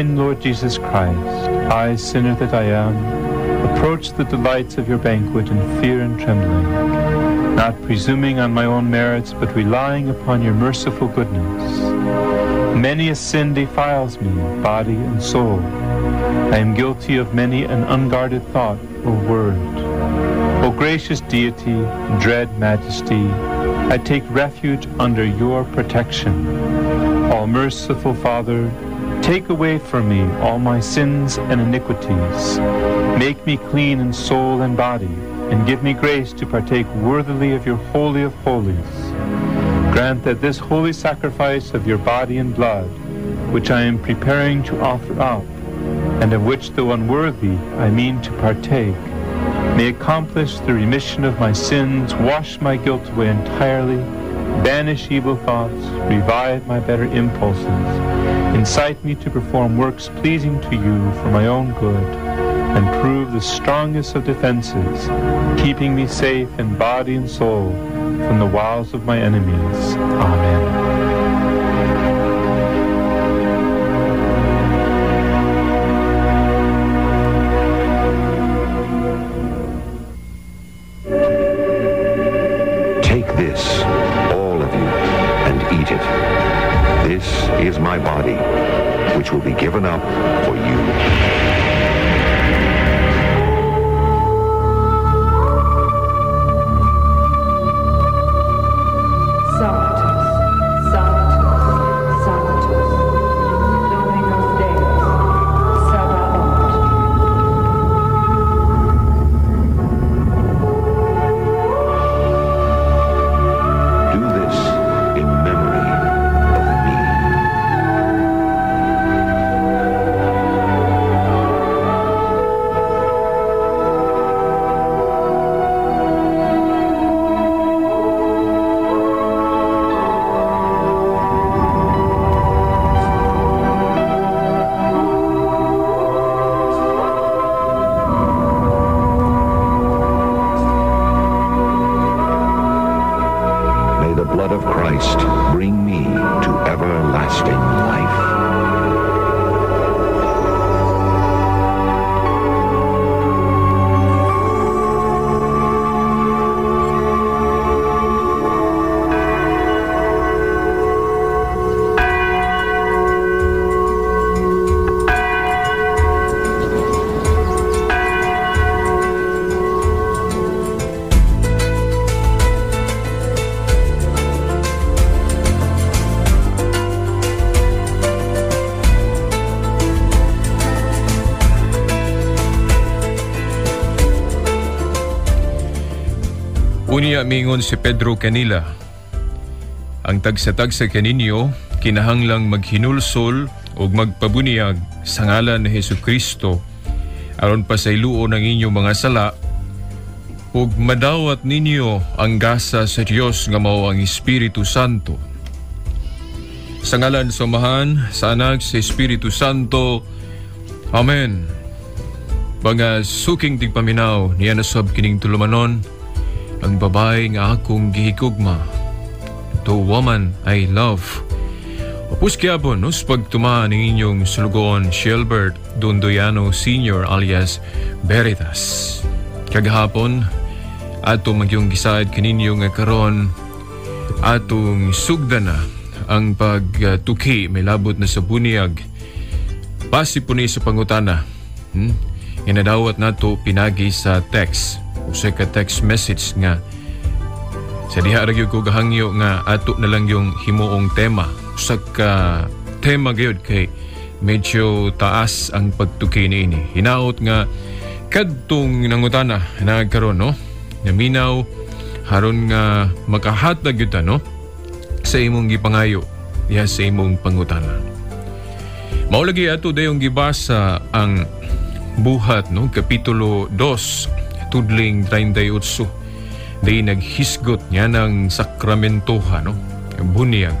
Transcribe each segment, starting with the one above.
Divine Lord Jesus Christ, I, sinner that I am, approach the delights of your banquet in fear and trembling, not presuming on my own merits, but relying upon your merciful goodness. Many a sin defiles me, body and soul. I am guilty of many an unguarded thought or word. O gracious Deity, dread Majesty, I take refuge under your protection. All merciful Father, take away from me all my sins and iniquities. Make me clean in soul and body, and give me grace to partake worthily of your Holy of Holies. Grant that this holy sacrifice of your body and blood, which I am preparing to offer up, and of which, though unworthy, I mean to partake, may accomplish the remission of my sins, wash my guilt away entirely, banish evil thoughts, revive my better impulses, incite me to perform works pleasing to you for my own good, and prove the strongest of defenses, keeping me safe in body and soul from the wiles of my enemies. Amen. Take this, all of you, and eat it. This is my body, which will be given up for you. Sanctus, Sanctus, Sanctus, Dominus Deus, Sabaoth. Do this in memory of me. May the blood of Christ bring me to everlasting life. Unya mingon si Pedro kanila, ang tagsa-tagsa kaninyo kinahanglang maghinulsol ug magpabuniyag sa ngalan ni Hesukristo aron pasayloon ang inyong mga sala ug madawat ninyo ang gasa sa Dios nga mao ang Espiritu Santo. Sa ngalan sa Amahan, sa Anak, sa Espiritu Santo. Amen. Mga suking tigpaminaw niya nasab kining tulumanon, ang babae nga akong gihigugma, the woman I love. Opus gyapon, no, sa pagtuman ng inyong sulugoon, Shelbert Dondoyano Sr. alias Veritas. Kagahapon, ato magyong gisaad kaninyo nga karon atong sugda na ang pagtuki may labot na sa bunyag. Base po ni sa pangutana, nga nadawat nato pinagi sa text o sa ka text message nga sa diha ra gyud ko gahangyo nga ato na lang yung himuong tema. Usa ka tema gyud kay medyo taas ang pagtuki niini. Hinaot nga kadtong nangutana nagkaron, no, naminaw haron nga makahatag gyud ta, no, sa imong gipangayo diha sa imong pangutana. Mao lagi ato dayong gibasa ang Buhat, no, kapitulo 2 tudling 38. Di naghisgot niya ng sakramentoha, no, bunyag.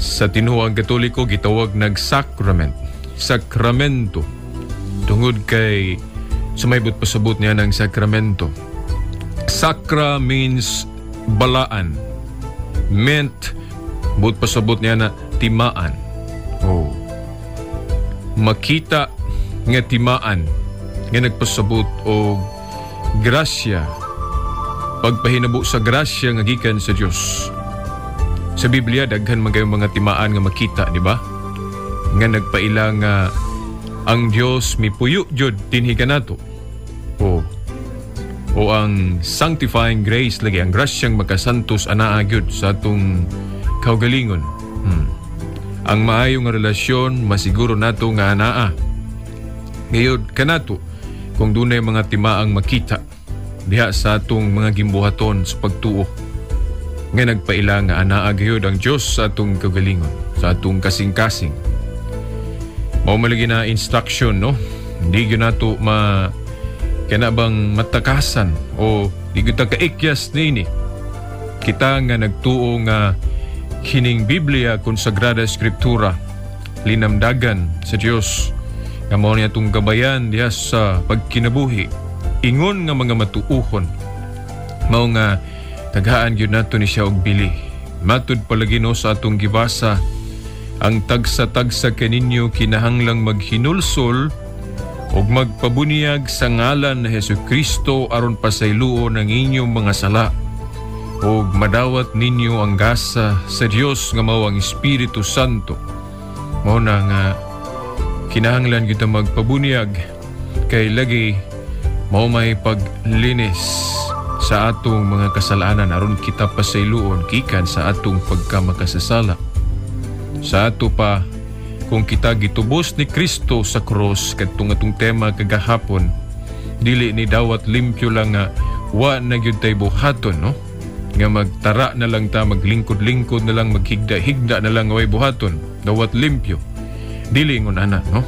Sa tinuang Katoliko gitawag nag-sacrament, sakramento, tungod kay sumaybot pasabot niya ng sakramento. Sacra means balaan, ment but pasabot niya na timaan. Oh. Makita nga timaan nga nagpasabot og grasya, pagpahinabo sa grasya nga gikan sa Dios. Sa Biblia daghan man kayo mga timaan nga makita, di ba? Nga nagpaila nga ang Dios mipuyo jud dinhi kanato. O ang sanctifying grace lagi, ang grasyang makasantos anaa gyud sa atong kaugalingon. Ang maayo nga relasyon masiguro nato nga anaa. Ngayod kanato kung dunay mga timaang makita diha sa atong mga gimbuhaton sa pagtuo nga nagpaila nga anaa gyud ang Dios sa atong kaugalingon, sa atong kasing-kasing. Mao malagi na instruction, no? Hindi gyud nato ma kana bang matakasan o di gyud ta kaikyas niini. Kita nga nagtuo nga kining Biblia kon Sagrada Escritura linamdagan sa Dios nga mao ni atong gabayan diha sa pagkinabuhi ingon nga mga matuohon, mao nga taghaan gyud nato ni siya og bili. Matud palagi, no, sa atong gibasa, ang tagsa-tagsa kaninyo kinahanglang maghinulsol ug magpabuniyag sa ngalan ni Hesus Kristo aron pasayloon ang inyong mga sala ug madawat ninyo ang gasa sa Dios nga mao ang Espiritu Santo. Mao na nga kinahanglan kita magpabuniyag kay lagi mao may paglinis sa atong mga kasalanan aron kita pasayloon gikan sa atong pagkamakasasala. Sa ato pa, kung kita gitubos ni Kristo sa krus, kadtong atong tema kagahapon, dili ni dawat limpyo lang nga wa na gyud tay buhaton, no? Nga magtara na lang ta, maglingkod-lingkod na lang, maghigda-higda na lang, way buhaton, dawat limpyo. Dili ingon ana, no?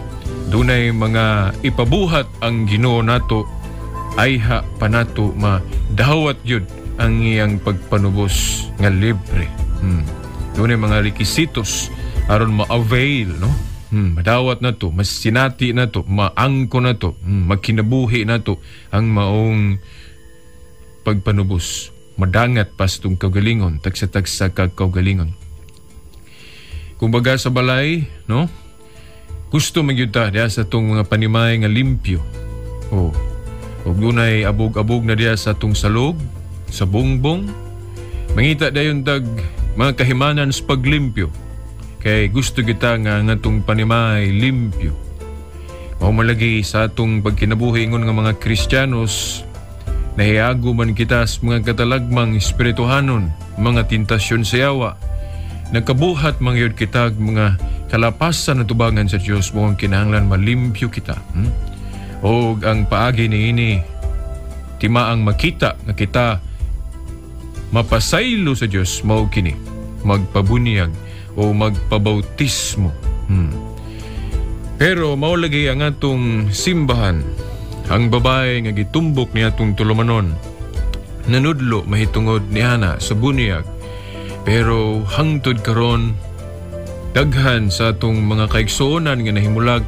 Dunay mga ipabuhat ang Ginoo nato ayha pa nato madawat gyud ang iyang pagpanubos nga libre. Dunay mga requisitos aron ma-avail, no? Madawat na to, masinati na to, maangko na to, magkinabuhi na to ang maong pagpanubos. Madangat pas tong kaugalingon, tagsa-tagsa kag kaugalingon. Kumbaga sa balay, no? Gusto man gyud ta diha sa tong mga panimay nga limpyo. Oh. Ug dunay abog-abog na diha sa tong salog, sa bungbong. Mangita dayon tag mga kahimanan sa paglimpyo. Kay gusto kita nga ngatong panimay limpyo. Mao malagi sa atong pagkinabuhi ingon nga mga Kristiyanos, nahiago man kita sa mga katalagmang espirituhanon, mga tentasyon sa yawa. Nagkabuhat man gyud kita og mga kalapasan na tubangan sa Dios, mo ang kinahanglan malimpyo kita. Og ang paagi niini timaang makita nga kita mapasaylo sa Dios mao kini magpabunyag o magpabautismo. Pero mao lagi ang atong simbahan, ang babae nga gitumbok ni atong tulumanon, nanudlo mahitungod ni ana sa bunyag. Pero hangtod karon daghan sa atong mga kaigsuonan nga nahimulag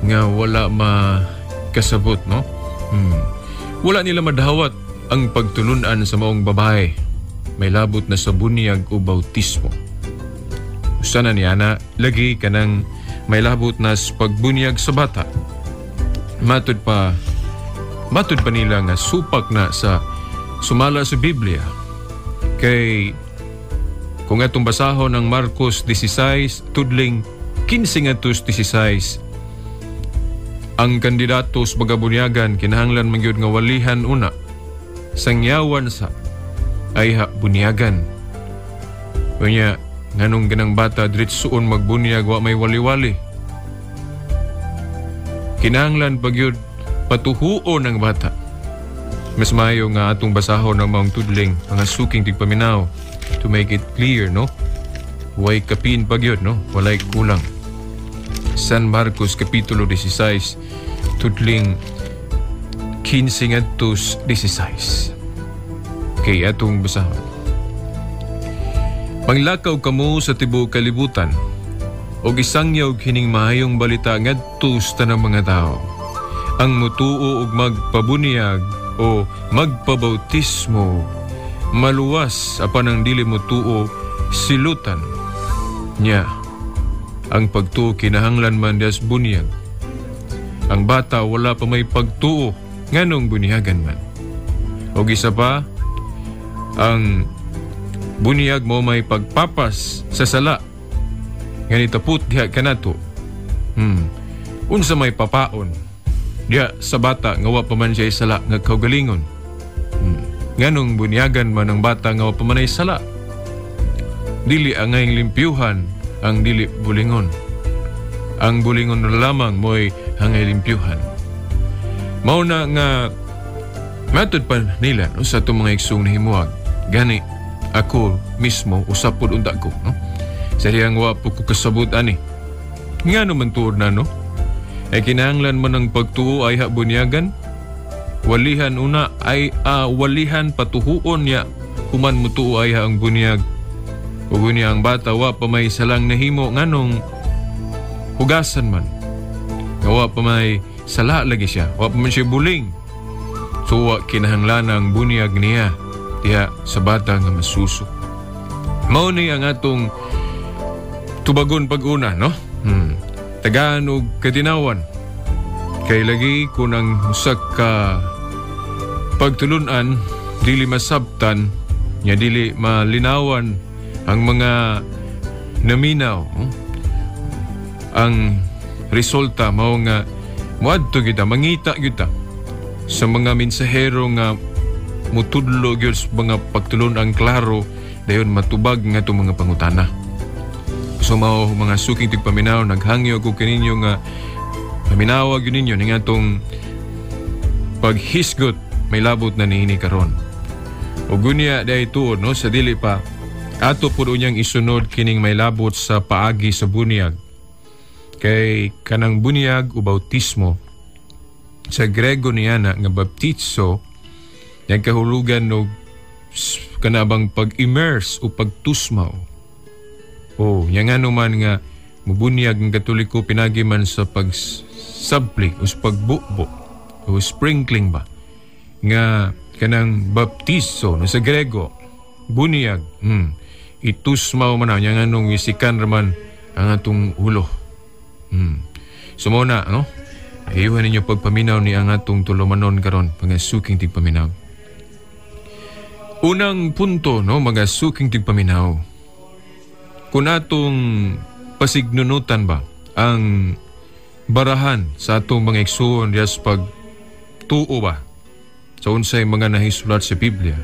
nga wala makasabot, no? Wala nila madawat ang pagtulunan sa maong babae may labot na sa bunyag o bautismo. Usa na niya na lagi kanang may labot na sa pagbunyag sa bata. Matud pa nila nga supak na sa sumala sa Biblia. Kay kung atong basahon ang Marcos 16 tudling 15 ngadto 16, ang kandidato sa pagabunyagan kinahanglan man gyud nga walihan una, sangyawan sa ayha bunyagan. Unya nganong ganang bata diretsoon magbunyag, wa may wali-wali? Kinahanglan pagyud patuhuon ang bata. Mas maayo nga atong basahon ang maong tudling, mga suking tigpaminaw, to make it clear, no? Way kapin pagyud, no? Walay kulang. San Marcos Kapitulo 16 tudling 15 ngadto 16. Kay atong basahon. Manglakaw kamo sa tibuok kalibutan og isangyaw kining maayong balita ngadto sa tanang mga tawo. Ang mutuo og magpabuniyag o magpabautismo maluwas, apan ang dili mutuo silutan niya. Ang pagtuo kinahanglan man diha sa bunyag. Ang bata wala pa may pagtuo, nganong bunyagan man? O isa pa, ang bunyag mo may pagpapas sa sala nga nitapot diha kanato. Unsa may papaon diha sa bata nga wa pa man siya sala nga kaugalingon? Nganong bunyagan man ang bata nga wa pa man ay sala? Dili angay limpyuhan ang dili bulingon. Ang bulingon na lamang mo'y hangay limpyuhan. Mao na nga matod pa nila, no, sa itong mga igsoong nahimuag. Gani ako mismo usab pud unta ko, no? Sa dihang wa po ko kasabot ani. Nga naman tuod na, no? Ay kinahanglan man ang pagtuo ay bunyagan. Walihan una ay walihan patuhuon niya human mutuo ay ang bunyag. Ug niya ang bata wa pa may salang nahimo, nganong hugasan man? Nga wa pa may sala lagi siya, wa pa man siya buling. So wa kinahanglan ang bunyag niya diha sa bata nga masuso. Mao ni ang atong tubagon pag-una, no? Tagaan og katinawan. Kay lagi kung ang usa ka pagtulunan dili masabtan, nya dili malinawan ang mga naminaw, no? Ang resulta mao nga moadto kita, mangita kita sa mga mensahero nga mutudlo gyud sa mga pagtulunan klaro, dayon matubag nga itong mga pangutana. So mao, mga suking tigpaminaw, naghangyo ko kaninyo nga paminawa gyud ninyo ning atong paghisgot may labot na niini karon. O gunya dahil tuod, no, sa dili pa ato pud unyang isunod kining may labot sa paagi sa bunyag. Kay kanang bunyag o bautismo sa Grego niya na nga baptizo, nagkahulugan og kanabang pag-immerse o pagtusmaw. O, nya nga naman nga mubunyag ang Katoliko pinagi man sa pagsabli o sa pagbubo o sprinkling ba nga kanang baptizo, no, sa Grego bunyag, itusmaw man na, nya nga nung isikan raman ang atong ulo. So mao na, no, ayuhan ninyo pagpaminaw ni ang atong tulumanon karon, mga suking tigpaminaw. Unang punto, no, mga suking tigpaminaw, kung atong pasignunutan ba ang barahan sa atong mga igsuon diya sa pagtuo ba sa unsay mga nahisulat sa Biblia,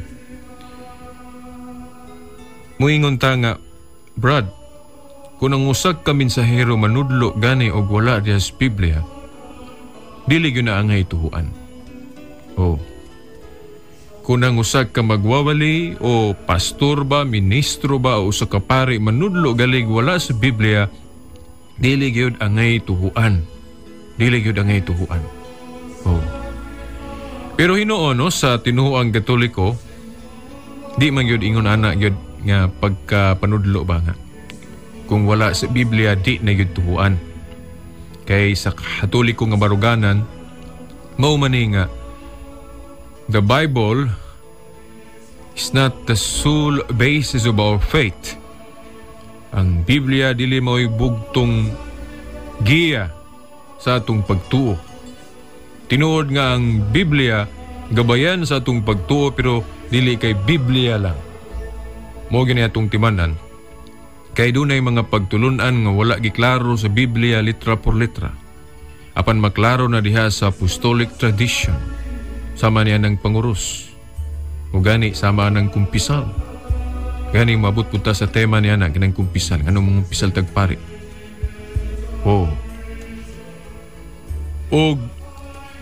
muingon ta nga, "Brad, kung ang usa ka mensahero manudlo gani og wala diya sa Biblia, dili gyud na angay tuhuan." Oh. Kung ang usa ka magwawali o pastor ba, ministro ba o usa ka pari manudlo galig wala sa Biblia, dili gyud angay tuhuan. Dili gyud angay tuhuan. Oh. Pero hinuon, no, sa tinuoang Katoliko, di man gyud ingon ana gyud nga pagkapanudlo ba nga kung wala sa Biblia di na gyud tuhuan. Kay sa Katoliko nga baruganan, mao man ni nga the Bible is not the sole basis of our faith. Ang Biblia dili mo'y bugtong giya sa atong pagtuo. Tinuod nga ang Biblia gabayan sa atong pagtuo, pero dili kay Biblia lang. Mao gini atong timanan. Kay dunay mga pagtulunan nga wala giklaro sa Biblia litra por litra. Apan maklaro na diha sa apostolic tradition. Sama niya ng panguros. O gani sama ng kumpisal. Gani mabot punta sa tema niya na ganang kumpisal. Ngano mong kumpisal tagpari? Oh. O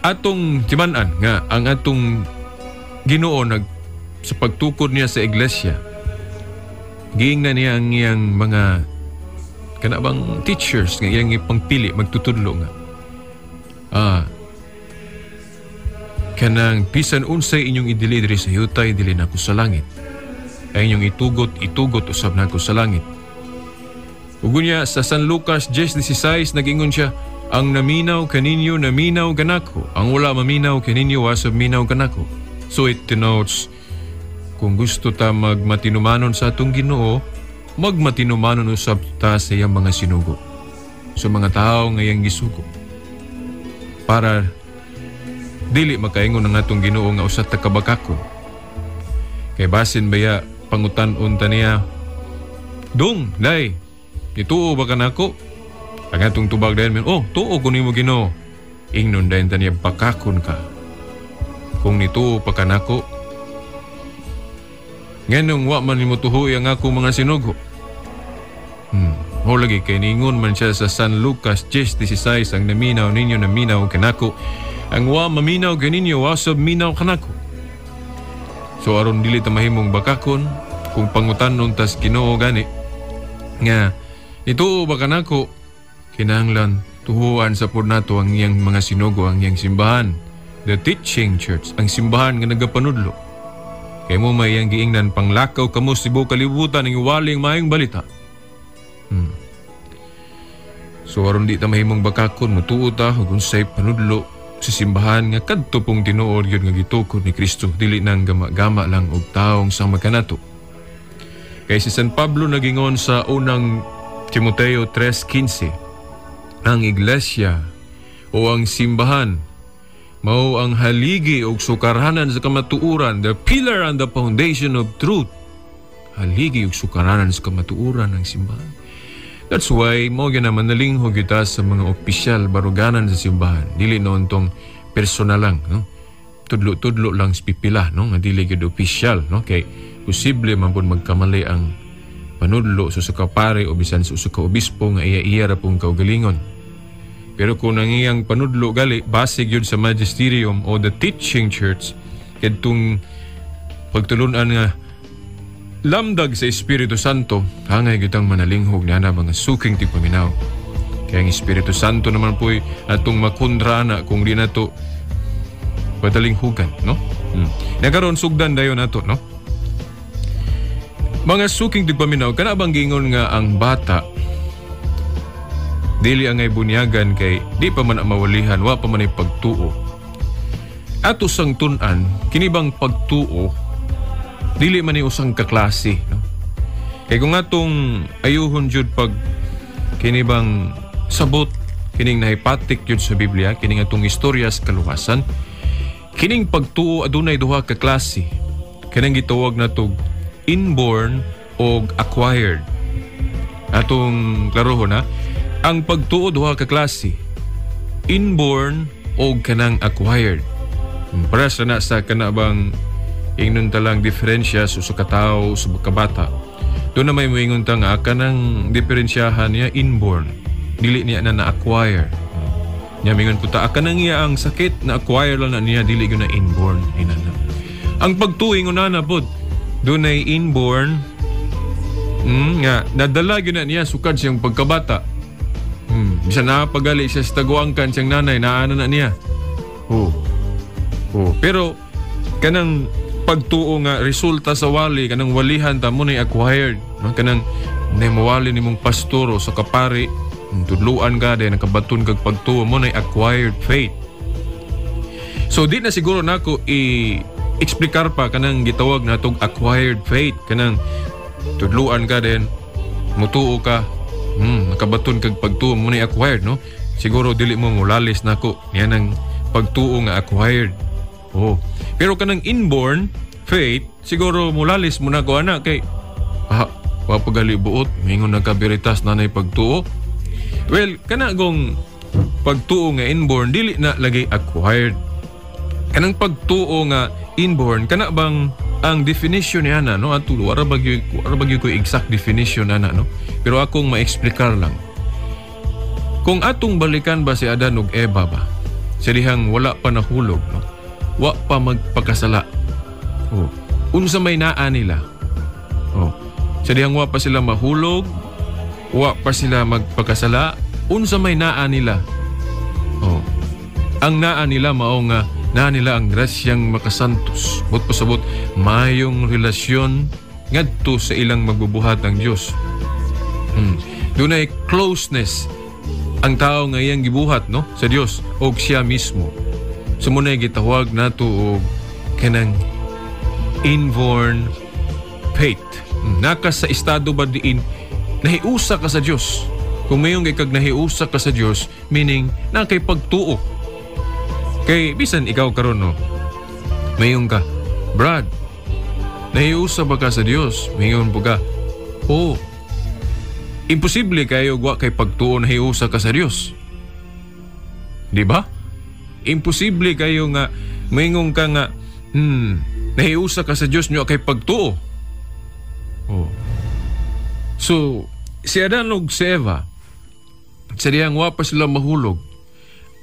atong timan-an nga ang atong Ginoo nag sa pagtukod niya sa iglesia, giingnan niya ang iyang mga kanabang teachers nga iyang ipangpili magtutudlo nga kanang bisan unsay inyong idili diri sa yutay, dili nako sa langit. Ang inyong itugot, itugot usab nako sa langit. Ug unya sa San Lucas 10:16, nag-ingon siya, "Ang naminaw kaninyo, naminaw kanako. Ang wala maminaw kaninyo, wa sab minaw kanako." So it denotes, kung gusto ta magmatinumanon sa atong Ginoo, magmatinumanon usab ta sa iyang mga sinugo. Sa mga tao nga iyang gisugo. Para dili makaingon ang atong Ginoo nga usa ta ka bakakon. Kay basin baya pangutan-on ta niya, "Dong, day, nituo ba ka nako?" Ang atong tubag dayon, "Oh, tuo ko nimo, Ginoo." Ingnon dayon ta niya, "Bakakon ka. Kung nituo pa ka nako, nganong wa man nimo tuhoy ang akong mga sinugo?" Mo lagi kay ningon man siya sa San Lucas 10:16, "Ang naminaw ninyo, naminaw kanako. Ang wa maminaw kaninyo, wa sab minaw kanako." So aron dili ta mahimong bakakon kung pangutanon tas Ginoo gani nga nituo ba kanako, kinahanglan tuhuan sa pud nato ang iyang mga sinugo, ang iyang simbahan, the teaching church, ang simbahan nga nagapanudlo. Kay mo may iyang giingnan, "Panglakaw kamo sa tibuok kalibutan, ang iwali ang maayong balita." So aron di ta mahimong bakakon, mutuo ta ug unsay panudlo sa simbahan nga kadto pong tinuod gyud nga gitukod ni Kristo, dili nang gama-gama lang og taong sama kanato. Kay si San Pablo nagingon sa unang Timoteo 3:15, ang iglesia o ang simbahan mao ang haligi og sukaranan sa kamatuoran, the pillar and the foundation of truth. Haligi og sukaranan sa kamatuoran ang simbahan. That's why mo gyud nalinghog kita sa mga opisyal baruganan sa simbahan. Dili noon tong personal lang, no? Tudlo-tudlo lang sa pipila, no? Nga dili gyud opisyal, no? Kay posible man pud magkamali ang panudlo sa usa ka pare o bisan sa usa ka obispo nga iya-iya ra pong kaugalingon. Pero kung ang iyang panudlo gali base gyud sa magisterium o the teaching church, kadtong pagtulunan nga lamdag sa Espiritu Santo, hangay kitang manalinghog na mga suking tigpaminaw. Kaya ang Espiritu Santo naman po'y atong makundra na kung di na to padalinghugan, no? Nakaroon sugdan dayon nato, no? Mga suking tigpaminaw, kana bang gingon nga ang bata dili angay bunyagan kay di pa man ang mawalihan, wa pa man ay pagtuo? Ato sang tun-an, kini bang pagtuo dili man ni usang kaklase, no? Kay kung atong ayuhon jud pag kini bang sabot kining nahipatik jud sa Biblia, kining atong istorya sa kaluwasan, kining pagtuo adunay duha ka klase. Kanang gitawag natog inborn og acquired. Atong klarohon ha, ang pagtuo duha ka klase, inborn og kanang acquired. Para sa na sa kana bang ingnon ta lang diferensya sa usa ka tawo sa kabata. Doon na may moingon ta nga kanang diferensyahan niya inborn, dili niya na na-acquire. Nya mingon po ta kanang iya ang sakit na acquire lang na niya, dili gyud na inborn inana. Ang pagtuo ingon na pod dunay inborn, nga nadala gyud na niya sukad siyang pagkabata. Bisan napagali siya sa taguangkan siyang nanay, naana na niya. Oh. Oh, pero kanang pagtuo nga resulta sa wali, kanang walihan ta mo na acquired, no? Kanang mawali nimong pastor o sa kapari, tudluan ka din nakabaton kag pagtuo mo na acquired faith. So di na siguro nako i-explicar pa kanang gitawag natog acquired faith, kanang tudluan ka din mutuo ka, nakabaton kag pagtuo mo na acquired, no? Siguro dili mo mulalis nako niya nang pagtuo nga acquired. Oh. Pero kanang inborn faith, siguro mulalis mo na ko ana kay wa pagali buot, mingon na ka Veritas nanay pagtuo. Well, kana gong pagtuo nga inborn dili na lagi acquired. Kanang pagtuo nga inborn, kana bang ang definition niya na, no? Ato wara ba gyud ko exact definition ana, no? Pero akong maexplicar lang. Kung atong balikan ba si Adan ug Eva ba? Sa dihang wala pa nahulog, no? Wa pa magpakasala. Oh. Unsa may naa nila? Oh. Sa dihang wa pa sila mahulog, wa pa sila magpakasala, unsa may naa nila? Oh. Ang naa nila mao nga naa nila ang grasyang makasantos. But pasabot mayong relasyon ngadto sa ilang magbubuhat ang Dios. Dunay closeness ang tao nga iyang gibuhat, no, sa Dios og siya mismo. So muna gitawag nato og kanang inborn faith. Naka sa estado ba diin nahiusa ka sa Dios. Kung mayon kay kag nahiusa ka sa Dios, meaning na kay pagtuo. Kay bisan ikaw karon, no. Mayon ka, "Brad, nahiusa ba ka sa Dios?" Mayon po ka, "Oo." Imposible kayo wa kay pagtuo nahiusa ka sa Dios. Di ba? Imposible kayo nga maingon ka nga nahiusa ka sa Dios nyo kay pagtuo. Oh. So, si Adan ug si Eva, sa diyang wa pa sila mahulog,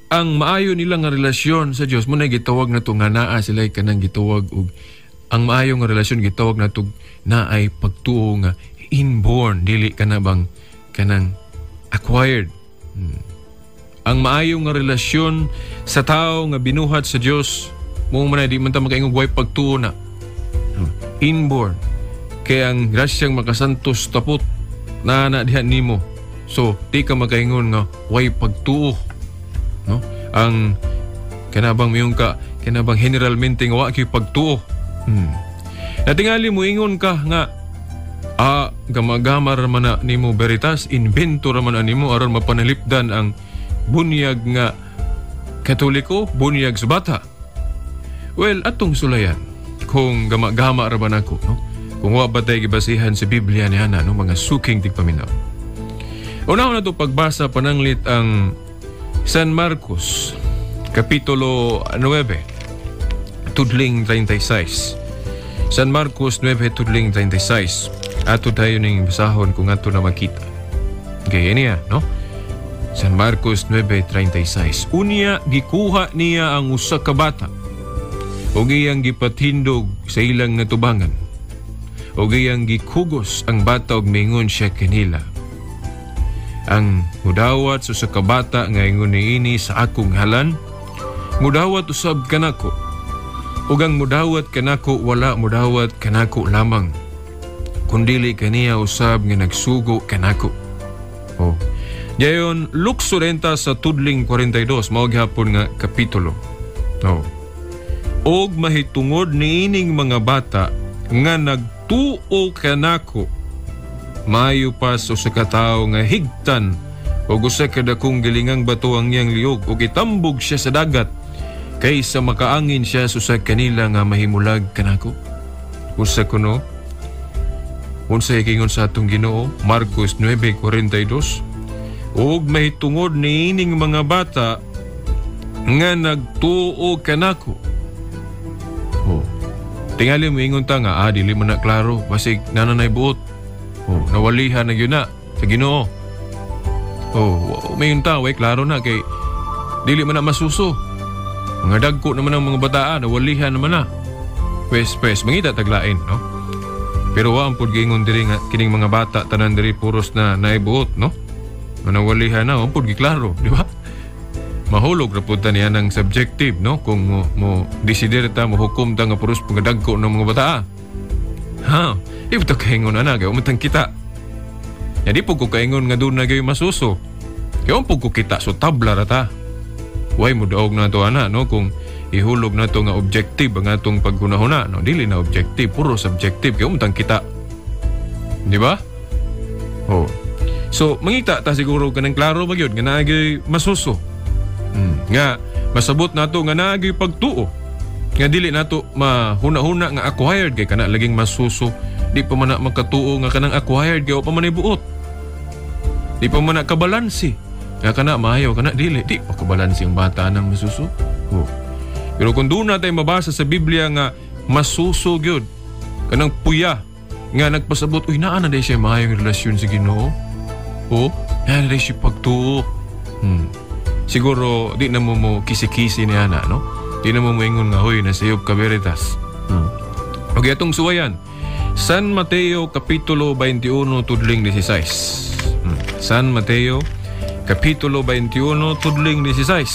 ang maayo nila nga relasyon sa Dios mo na gitawag na to nga naa sila kanang gitawag og ang maayo nga relasyon, gitawag na to naay pagtuo nga inborn, dili kana bang kanang acquired. Ang maayo nga relasyon sa tao nga binuhat sa Dios mo man, di man ta makaingog way pagtuo na. Inborn. Kay ang grasyang makasantos tapot na na diha nimo. So, di ka makaingon nga way pagtuo. No? Ang kanabang mayong ka kanabang generalmente nga wa kay pagtuo. Natingali mo ingon ka nga gama-gama ra man na nimo, Veritas, invento ra man na nimo aron mapanalipdan ang bunyag nga Katoliko, bunyag sa bata. Well, atong sulayan kung gama-gama ra ba nako, no? Kung wa ba tay gibasihan sa Biblia ni ana, no, mga suking tigpaminaw. Una na to pagbasa pananglit ang San Marcos Kapitulo 9 tudling 36. San Marcos 9 tudling 36. Ato tayo ning basahon kung ato na makita. Okay, niya, no? San Marcos 9:36. Unya gikuha niya ang usa ka bata ug iyang gipatindog sa ilang natubangan. Ug iyang gikugos ang bata ug mingon siya kanila: "Ang mudawat sa usa ka bata nga ingon niini sa akong halan, mudawat usab kanako. Ug ang mudawat kanako, wala mudawat kanako lamang, kundili kaniya usab nga nagsugo kanako." Oh. Dayon lukso sa tudling 42, mao gihapon nga kapitulo. Oh. "Og mahitungod niining mga bata nga nagtuo kanako, maayo pa sa usa ka tawo nga higtan og usa ka dakong gilingang bato ang iyang liog ug itambog siya sa dagat kaysa makaangin siya sa usa kanila nga mahimulag kanako." Usa kuno, unsay giingon sa atong Ginoo? Marcos 9:42. "Og mahitungod niining mga bata nga nagtuo kanako." Oh. Tingali mo ingon ta nga dili man na klaro, basig nananay buot. Oh, nawalihan na gyud na sa Ginoo. Oh, mayon ta way klaro na kay dili man na masuso. Mga dagko naman ang mga bataa, nawalihan naman na. Pwes, pwes, mangita taglain, no? Pero wa ang pud giingon diri nga kining mga bata tanan diri puros na naibuot, no? Nawalihan na, wa pud giklaro, di ba? Mahulog ra pud ta niya ng subjective, no? Kung mo desidir ta, mo hukom ta nga puros pagadagko ng mga bataa. Ha? Di ba ta kaingon ana kay umutang kita? Ya di po ko kaingon nga doon na kayo masuso. Kaya po ko kita, so tabla ra ta. Way mo daog na to ana, no? Kung ihulog na to nga objective ang atong paghunahuna, no? Dili na objective, puro subjective kay umutang kita. Di ba? Oh. So mangita ta siguro kanang klaro ba gyud nga naagay masuso. Nga masabot nato nga naagay pagtuo. Nga dili nato mahuna-huna nga acquired kay kana laging masuso. Di pa man na makatuo nga kanang acquired kay wa pa man buot. Di pa man na kabalansi. Nga kana maayo kana dili, di pa kabalansi ang bata nang masuso. Oh. Pero kung doon natin mabasa sa Biblia nga masuso gyud kanang puya nga nagpasabot, uy, naa na day siya maayong relasyon sa Ginoo. Oh, naa na day siya pagtuo. Siguro di na mo mo kisi-kisi niya na, no? Di na mo moingon nga huy nasayop ka, Veritas. Okay, atong suwayan. San Mateo Kapitulo 21 tudling 16. San Mateo Kapitulo 21 tudling 16.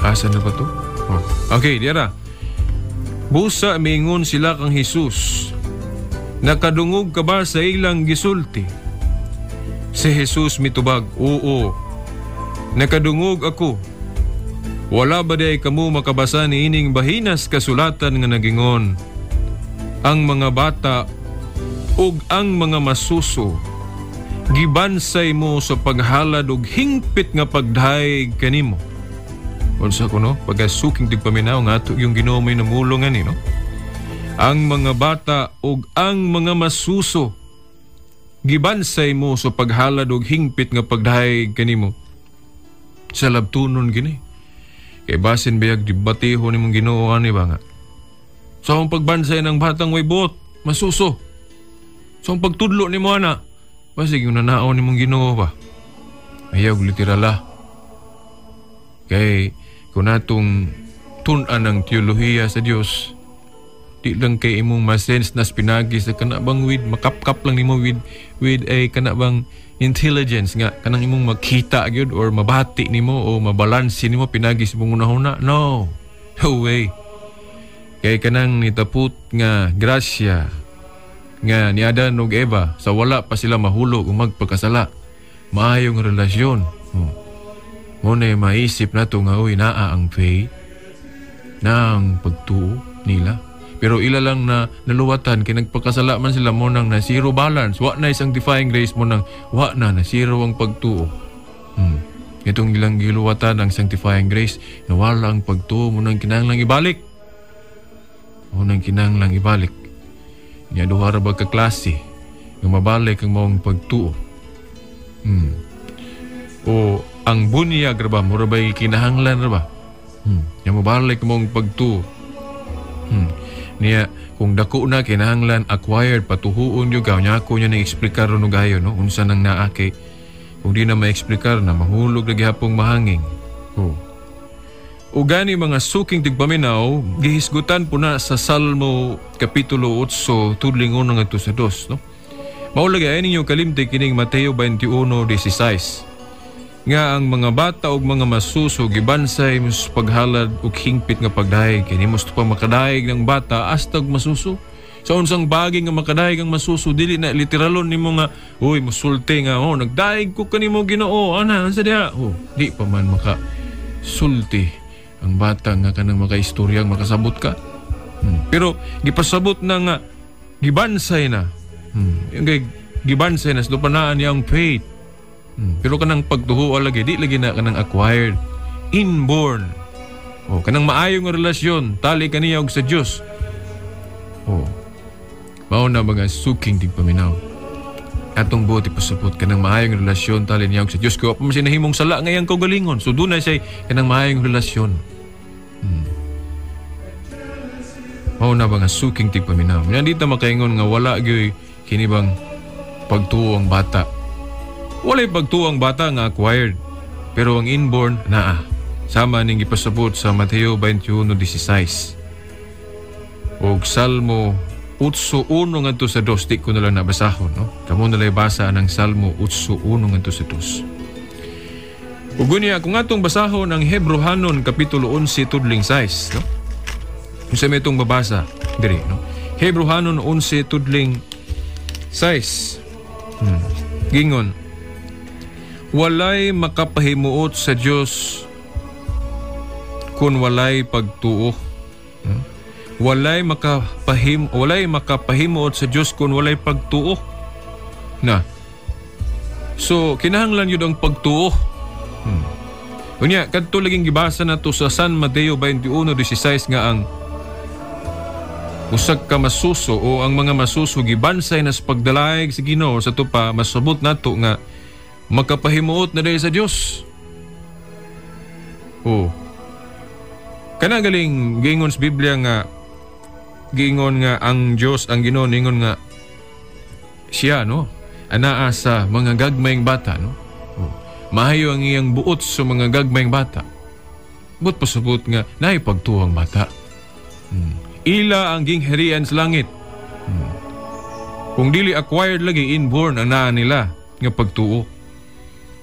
Asa na ba to? Oh. Okay, diara. Busa mingon sila kang Jesus: "Nakadungog ka ba sa ilang gisulti?" Si Jesus mitubag, "Oo, nakadungog ako. Wala ba day kamo makabasa ni ining bahinas kasulatan nga nagingon, 'Ang mga bata ug ang mga masuso Gibansay mo sa paghalad og hingpit nga pagdayeg kanimo. Unsa ko, no? Pagkasuking tigpaminaw nga ato yung Ginoo may namulong ani, no? Ang mga bata ug ang mga masuso, gibansay mo sa paghalad og hingpit nga pagdayeg kanimo. Sa labtunon gini. Kay basin bayag dibatiho nimong Ginoo ani ba nga. Sa akong pagbansay ng batang way buot, masuso. Sa akong pagtudlo nimo ana, basig yung nanao nimong Ginoo ba. Ayaw literal ah. Kay kung natong tun-an ang teolohiya sa Dios, di lang kay imong masense na pinagi sa kana bang with makapkap lang nimo with a kana bang intelligence nga kanang imong makita gyud or mabati nimo o mabalanse nimo pinagi sa imong hunahuna. No. No way. Kay kanang nitaput nga grasya nga ni Adan ug Eva sa wala pa sila mahulog ug magpakasala, maayong relasyon. Oh. Mo na maisip nato nga uy, naa ang faith, naa ang pagtuo nila. Pero ila lang na naluwatan kay nagpakasala man sila, mo nang na zero balance. Wa na sanctifying grace, mo nang wa na na zero ang pagtuo. Itong ilang giluwatan ang sanctifying grace, nawala ang pagtuo, mo nang kinahanglang ibalik. Mo nang kinahanglang ibalik. Nya duha ra ba ka klase nga mabalik ang maong pagtuo. O ang bunyag ra ba, mura ba'y kinahanglan ra ba? Nya mabalik ang maong pagtuo. Niya kung dako na kinahanglan acquired, patuhuon gyud ka. Nya ako niya nang eksplikar ron og ayo, no, unsa nang naa kay kung di na maeksplikar na mahulog na gihapong mahanging. Oh. O gani mga suking tigpaminaw, gihisgutan po na sa Salmo Kapitulo 8 tudling 1 ngadto sa 2, no? Mao lagi ay ninyo kalimti kining Mateo 21:16 nga ang mga bata ug mga masuso gibansay mo sa paghalad ug hingpit nga pagdayeg. Kini mo pa makadayeg ng bata hasta og masuso. Sa unsang bagay nga makadayeg ang masuso, dili na literalon nimo nga uy musulti nga oh nagdayeg ko kanimo Ginoo ana unsa diha. Oh, di pa man maka sulti ang bata nga kanang makaistoryang makasabot ka. Pero gipasabot na nga gibansay na. Yung kay gibansay na sa lupanaan niyang faith. Pero kanang pagtuho lagi, di lagi na kanang acquired, inborn. Oh, kanang maayong relasyon tali kaniya og sa Dios. Oh. Mao na mga suking tigpaminaw. Atong buot ipasabot kanang maayong relasyon tali niya og sa Dios. Kaya pa man siya nahimong sala ngayang kaugalingon. So doon na siya kanang maayong relasyon. Mao na mga suking tigpaminaw. Yan dito makaingon nga wala gyud kini bang pagtuo ang bata. Walay pagtuo ang bata nga acquired, pero ang inborn naa. Sama ning gipasabot sa Mateo 21:16. Og Salmo 8:1 ngadto sa 2, di ko na lang nabasahon, no? Kamo na lang basa ang Salmo 8:1 ngadto sa 2. Ug unya kung atong basahon ang Hebrohanon Kapitulo 11 tudling 6, no? Unsa may itong babasa diri, no? Hebrohanon 11 tudling 6. Gingon, walay makapahimuot sa Dios kun walay pagtuo. Walay makapahimuot sa Dios kun walay pagtuo. Na. So kinahanglan yun ang pagtuo. Unya kadto laging gibasa nato sa San Mateo 21:16 nga ang usag ka masuso o ang mga masuso gibansay na sa pagdalayg sa Ginoo sa tupa masabot nato nga makapahimuot na dahil sa Dios. Oh. Kana galing giingon sa Biblia nga giingon nga ang Dios ang Ginoo ningon nga siya, no, anaa sa mga gagmayng bata, no. Oh. Maayo ang iyang buot sa mga gagmayng bata. Buot pasabot nga naay pagtuo ang bata. Ila ang gingharian sa langit. Kung dili acquired lagi inborn ang naa nila nga pagtuo.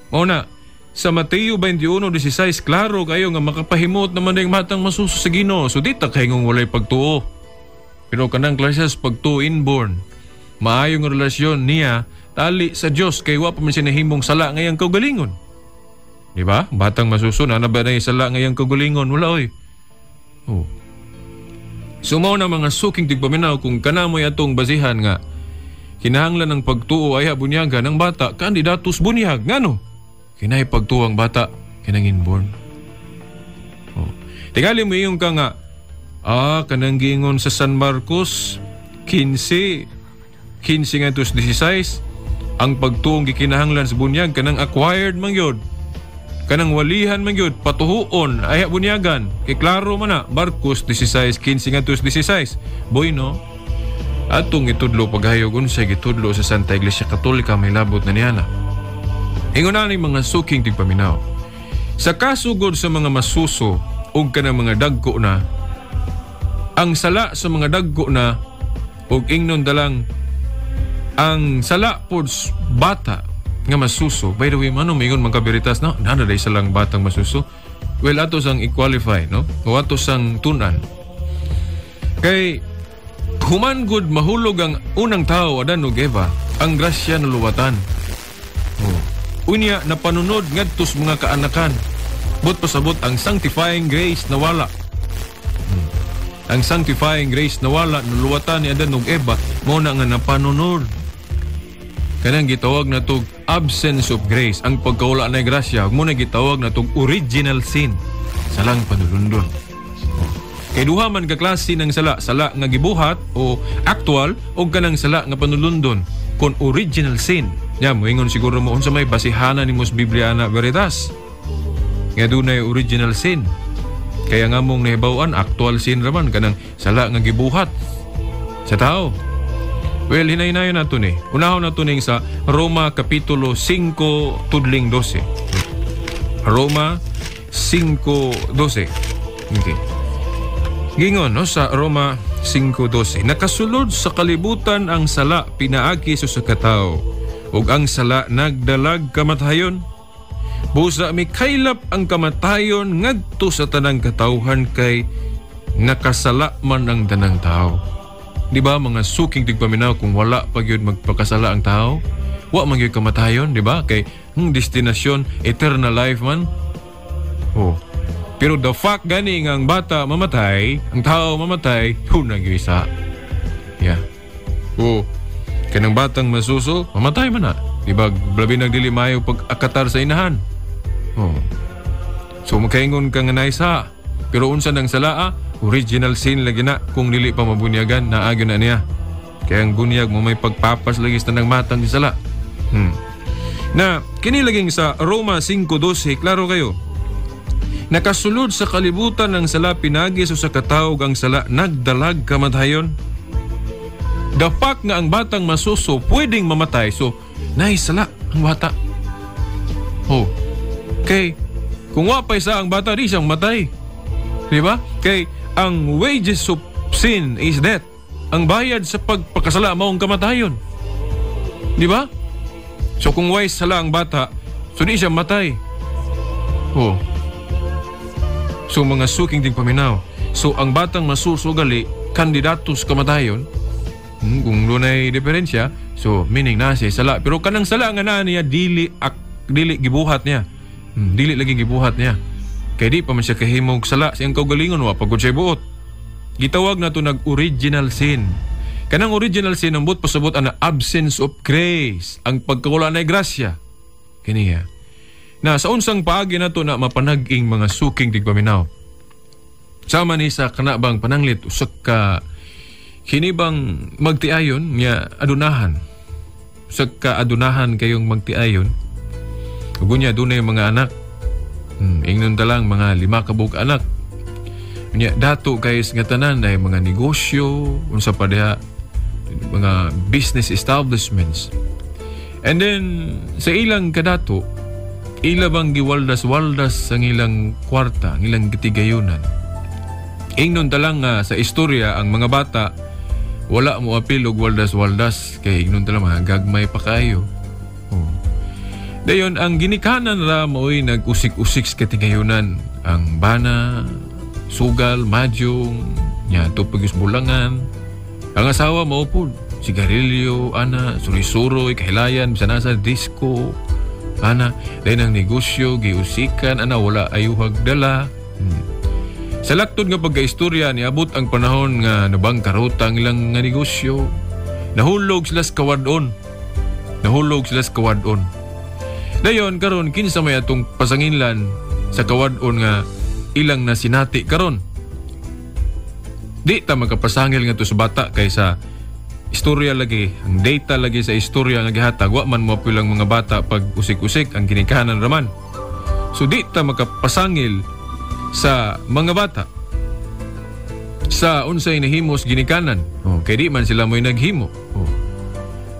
Mao na sa Mateo 21:16 klaro kayo nga makapahimot naman ang matang masuso sa Ginoo. So di ta kahingong walay pagtuo. Pero kanang klasas pagtuo inborn, maayong relasyon niya tali sa Dios kay wa pa man siya nahimong sala ngayang kaugalingon. Di ba? Batang masuso na ba na sala ngayang kaugalingon? Wala oy. Oh. So mao na mga suking tigpaminaw kung kanamoy atong basihan nga Kinahanglan ng pagtuo ayha bunyagan ang bata kandidatos bunyag ngano? Kinay pagtuo ang bata kanang inborn. Oh. Tingali mo iyong ka nga kanang giingon sa San Marcos 15 15 ngadto 16 ang pagtuong gikinahanglan sa bunyag kanang acquired man gyud. Kanang walihan man gyud patuhuon ayha bunyagan. Kay klaro man na Marcos 16:15 ngadto 16. Boy no. Atong itudlo paghayog unsay gitudlo sa Santa Iglesia Katolika may labot na niana. Ingon ani mga suking tigpaminaw. Sa kasugod sa mga masuso ug kanang mga dagko na, ang sala sa mga dagko na ug ingnon dalang ang sala pod bata nga masuso. By the way, mano mingon mga kabiritas no, nana day salang batang masuso. Well, ato sang i-qualify no, o ato sang tunan. Kay human gud mahulog ang unang tao Adan ug Eva, ang grasya naluwatan. Oh. Unya napanunod ngadto sa mga kaanakan. But pasabot ang sanctifying grace nawala. Ang sanctifying grace nawala, naluwatan ni Adan ug Eva, mao na nga napanunod. Kanang gitawag na tog absence of grace, ang pagkawala na grasya, mo na gitawag na tog original sin, salang panulundon. Kay duha man ka klase ng sala, sala nga gibuhat o actual o kanang sala nga panulundon kon original sin. Nya moingon siguro mo unsa may basihanan nimo sa Biblia na Veritas. Nga dunay original sin. Kaya nga mong nahibaw-an actual sin raman kanang sala nga gibuhat sa tao. Well, hinay-hinayon nato ni. Unahon nato ning sa Roma Kapitulo 5 tudling 12. Roma 5:12. Okay. Gingon no sa Roma 5:12, nakasulod sa kalibutan ang sala pinaagi sa usa ka tawo, ug ang sala nagdalag kamatayon. Busa mikaylap ang kamatayon ngadto sa tanang katawhan kay nakasala man ang tanang tao. Di ba mga suking tigpaminaw, kung wala pa gyud magpakasala ang tao, wa man gyud kamatayon, di ba? Kay destinasyon eternal life man. Oh. Pero the fact gani nga ang bata mamatay, ang tao mamatay, hunang gyud isa. Yeah. Oh. Kanang batang masuso, mamatay man na. Di ba labi nagdili maayo pag-akatar sa inahan. Oh. So makaingon ka nga naisa. Pero unsa nang salaa, original sin lagi na kung dili pa mabunyagan, naagyo na niya. Kaya ang bunyag mo may pagpapas lagi sa tanang matang sala. Na kini laging sa Roma 5:12, klaro kayo. Nakasulod sa kalibutan ang sala pinagi sa katawag ang sala nagdalag kamatayon. The fact nga ang batang masuso pwedeng mamatay, so naisala ang bata. Oh. Kay kung wa pa isa ang bata, di siyang matay. Di ba? Kay ang wages of sin is death. Ang bayad sa pagpakasala mao ang kamatayon. Di ba? So kung wise sala ang bata, so di siya matay. Oh. So mga suking ding paminaw. So ang batang masuso gali, kandidatos kamatayon. Kung dunay diferensya, so meaning na siya sala. Pero kanang sala nga naa niya dili dili gibuhat niya. Dili lagi gibuhat niya. Kay di pa man siya kahimog sala siyang kaugalingon, wa pagod siya buot. Gitawag na to nag original sin. Kanang original sin ang buot pasabot ang absence of grace, ang pagkawala na grasya. Kiniya. Na sa unsang paagi na to na mapanag-ing mga suking tigpaminaw. Sama ni sa kanabang pananglit usa ka kini bang magtiayon nga adunahan. Usa ka adunahan kayong magtiayon. Ug unya dunay mga anak. Ingnon ta lang mga 5 ka buok anak. Unya dato kay nga tanan dahil mga negosyo, unsa pa diha, mga business establishments. And then sa ilang kadato, ila bang giwaldas-waldas ang ilang kwarta, ang ilang gitigayunan. Ingnon ta lang nga sa istorya ang mga bata wala mo apil og waldas-waldas kay ingnon ta lang mga gagmay pa kayo. Oh. Dayon ang ginikanan ra mo'y nag-usik-usik sa katigayunan, ang bana, sugal, madyong, nya tupig bulangan. Ang asawa mao pud, sigarilyo, ana, suroy-suroy, kahilayan, bisan asa disco, ana, dayon ang negosyo, giusikan, ana, wala ayuhag dala. Sa laktod nga pagkaistorya, niabot ang panahon nga nabangkarota ang ilang nga negosyo. Nahulog sila sa kawadon. Nahulog sila sa kawadon. Dayon karon kinsa may atong pasanginlan sa kawadon nga ilang na sinati karon? Di ta makapasangil ngadto sa bata kaysa istorya lagi, ang data lagi sa istorya nga gihatag, wa man mo ang mga bata pag usik-usik ang ginikanan raman. So di ta makapasangil sa mga bata sa unsay nahimos ginikanan. Oh, kay di man sila mo'y naghimo. Oh.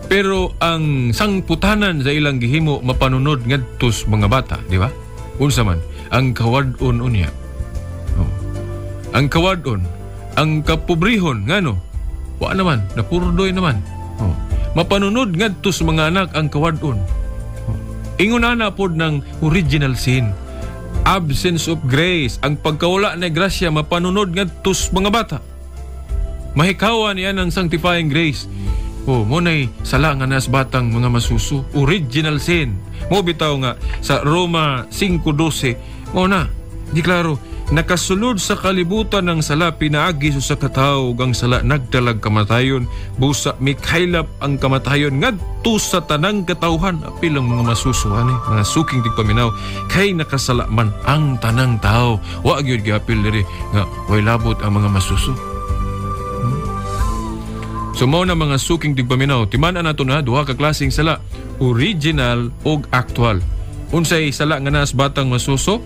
Pero ang sangputanan sa ilang gihimo mapanunod ngadto sa mga bata, di ba? Unsa man ang kawad-on unya. Oh. Ang kawad-on, ang kapobrehon ngano? Wa naman, napurdoy naman. Oh. Mapanunod ngadto sa mga anak ang kawad-on. Oh. Ingon ana pod ng original sin. Absence of grace, ang pagkawala na grasya mapanunod ngadto sa mga bata. Mahikawan yan ang sanctifying grace. Oh, mo nay sala nga nas batang mga masuso, original sin. Mo bitaw nga sa Roma 5:12, mo na, di klaro, nakasulod sa kalibutan ng sala pinaagi sa katawo ang sala nagdalag kamatayon, busa mikaylap ang kamatayon ngadto sa tanang katawhan. Apil ang mga masuso ani, mga suking tigpaminaw, kay nakasala man ang tanang tao. Wa gyud giapil diri nga way labot ang mga masuso. So mao na mga suking tigpaminaw, timan-an nato na duha ka klaseng sala, original og actual. Unsay sala nga nas batang masuso?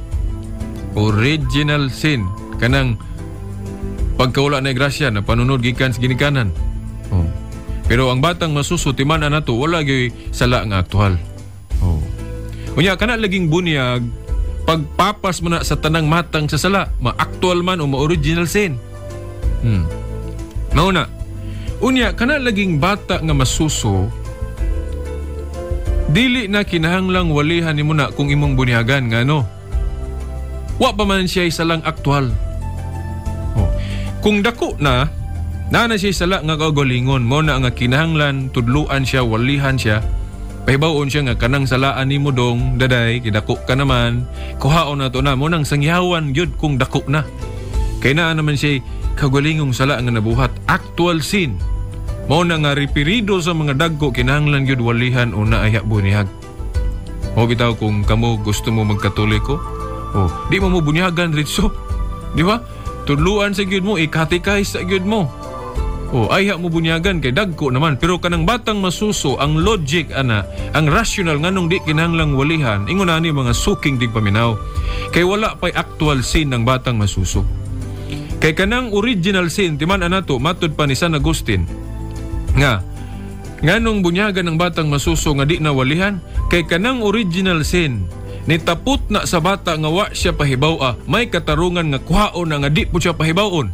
Original sin, kanang pagkawala na grasya na panunod gikan sa ginikanan. Oh. Pero ang batang masuso, timan-an nato wala gyud sala nga aktual. Oh. Unya kana laging bunyag pagpapas mo na sa tanang matang sa sala, ma-actual man o ma-original sin. Mao na. Unya kana laging bata nga masuso, dili na kinahanglang walihan nimo na kung imong bunyagan ngano. Wa pa man siya salang aktual. Oh. Kung dako na, naa na siya sala nga kaugalingon, mo na nga kinahanglan tudluan siya, walihan siya, pahibaw-on siya nga kanang salaan nimo dong daday, kidako ka naman, kuhaon na to na, mo nang sangyawan gyud kung dako na. Kay naa naman siya kaugalingong sala nga nabuhat, actual sin. Mao na nga ripirido sa mga dagko kinahanglan gyud walihan o naaya bunyag. Mao bitaw kung kamo gusto mo magkatoliko, oh, di mo mo bunyagan ritso. Di ba? Tudluan sa gyud mo, ikatikay sa gyud mo. Oh, ayha mo bunyagan kay dagko naman, pero kanang batang masuso ang logic ana, ang rational nganong di kinahanglang walihan, ingon ani mga suking tigpaminaw. Kay wala pay actual sin ng batang masuso. Kay kanang original sin timan anato matud pa ni San Agustin nga nganong bunyagan ng batang masuso nga di na walihan, kay kanang original sin nitapot na sa bata nga wa siya pahibaw-a, may katarungan nga kuhaon na nga di po siya pahibaw-on.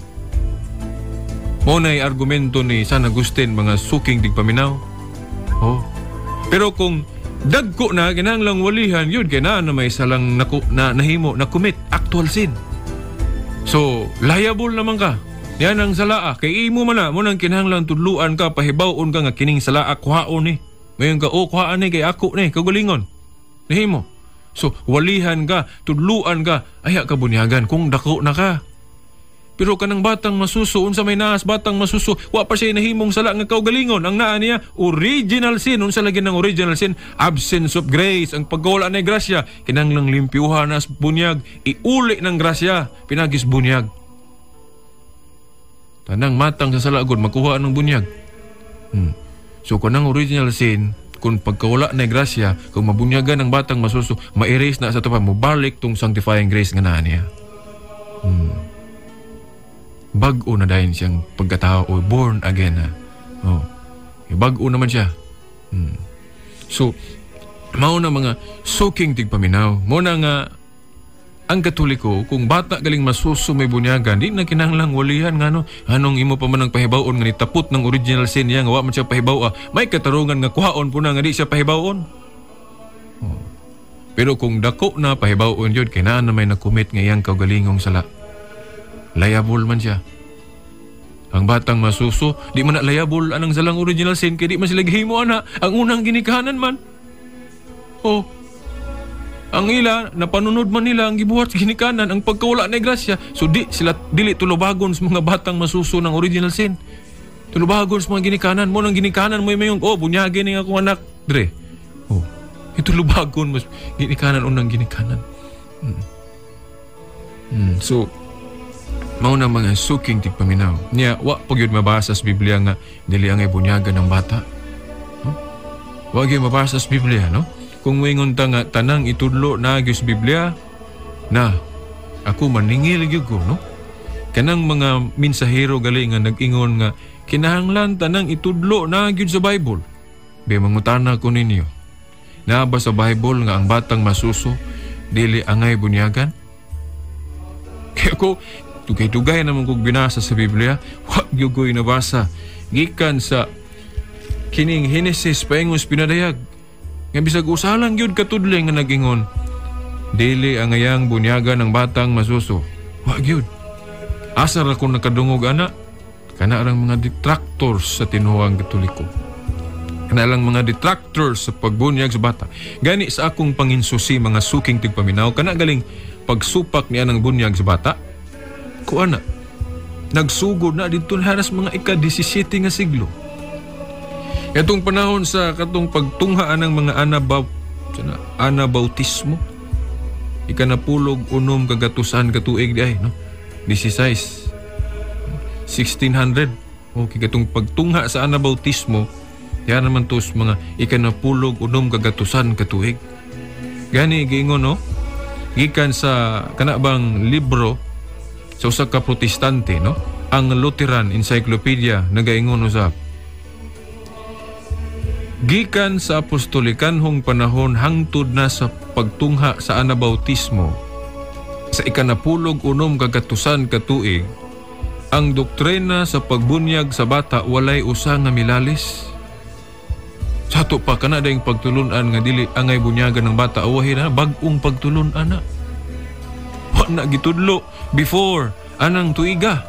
Mao nay argumento ni San Agustin mga suking tigpaminaw. Oh. Pero kung dagko na kinahanglang walihan yun kay naa na may salang naku, na nahimo na commit actual sin. So liable naman ka. Yan ang salaa kay imo man na mo nang kinahanglan tudluan ka, pahibaw-on ka nga kining salaa kuhaon ni. Mayon ka, oh, kuhaan ni kay ako ni kagalingon. Nahimo. So walihan ka, tudluan ka, aya ka bunyagan kung dako na ka. Pero kanang batang masuso, unsa may naas batang masuso, wa pa siya nahimong sala nga kaugalingon. Ang naa niya original sin. Unsa lagi ng original sin? Absence of grace, ang pagkawala ni grasya. Kinahanglang limpyuhan nas bunyag, iuli ng grasya, pinagis bunyag. Tanang matang sa sala gud makuha ng bunyag. So kanang original sin, kung pagkawala na grasya, kung mabunyagan ang batang masuso, ma-erase na sa tupa, mobalik tong sanctifying grace nga naa niya. Bag-o na dayon siyang pagkatao o born again na. Oh. Bag-o naman siya. So, mao na mga suking tigpaminaw. Mao na nga ang Katoliko, kung bata galing masuso may bunyagan, di na kinahanglang walihan nga no. Anong imo pa man ang pahibaw-on nga nitapot ng original sin niya nga wa man siya pahibaw-a, may katarungan nga kuhaon po na nga di siya pahibaw-on. Oh. Pero kung dako na pahibaw-on yun, kay naa na may nakumit nga iyang kaugalingong sala. Liable man siya. Ang batang masuso, di man na liable anang salang original sin, kay di man sila gihimo ana, ang unang ginikanan man. Oh. Ang ila, napanunod man nila ang gibuhat sa ginikanan, ang pagkawala na grasya. So di sila dili tulubagon sa mga batang masuso ng original sin. Tulubagon sa mga ginikanan mo nang ginikanan mo yung, oh, bunyagin ni akong anak dre. Oh, itulubagon mas ginikanan unang ginikanan. So mao na mga suking tigpaminaw. Niya, wa pag yun mabasa sa Biblia nga dili angay bunyagan ng bata. Huh? Wa gyud mabasa sa Biblia, no? Kung moingon ta nga tanang itudlo na gyud sa Biblia, na ako maningil gyud ko, no? Kanang mga minsahero gali nga nag-ingon nga kinahanglan tanang itudlo na gyud sa Bible. Be mangutana ko ninyo. Naa ba sa Bible nga ang batang masuso dili angay bunyagan? Kaya ako dugay-dugay naman kog binasa sa Biblia, wa gyud ko'y nabasa gikan sa kining Genesis paingon sa pinadayag. Nga bisag usa lang gyud katudling nga nag-ingon dili angayang bunyagan ng batang masuso. Wa gyud. Asa ra ko nakadungog ana? Kana rang mga detractors sa tinuohang Katoliko. Kana lang mga detractors sa pagbunyag sa bata. Gani sa akong panginsusi mga suking tigpaminaw, kana galing pagsupak niya ng bunyag sa bata. Kuana, nagsugod na dito haras mga ika-17 nga siglo. Katong panahon sa katong pagtunghaan ng mga anabautismo, ikanapulog unom kagatusan katuig di ay, no? 16, 1600. Okay, katong pagtungha sa anabautismo, yan naman tos mga ikanapulog unom kagatusan katuig. Gani giingon, no? Gikan sa kanabang libro sa usa ka Protestante, no? Ang Lutheran Encyclopedia nagaingon usab. Gikan sa apostolikanhong panahon hangtod na sa pagtungha sa anabautismo sa ikanapulog unom kagatusan katuig, ang doktrina sa pagbunyag sa bata walay usa nga milalis. Sa ato pa kana dayong pagtulun-an nga dili angay bunyagan ng bata, awahin na bag-ong pagtulun-an na. Wa na gitudlo before anang tuiga.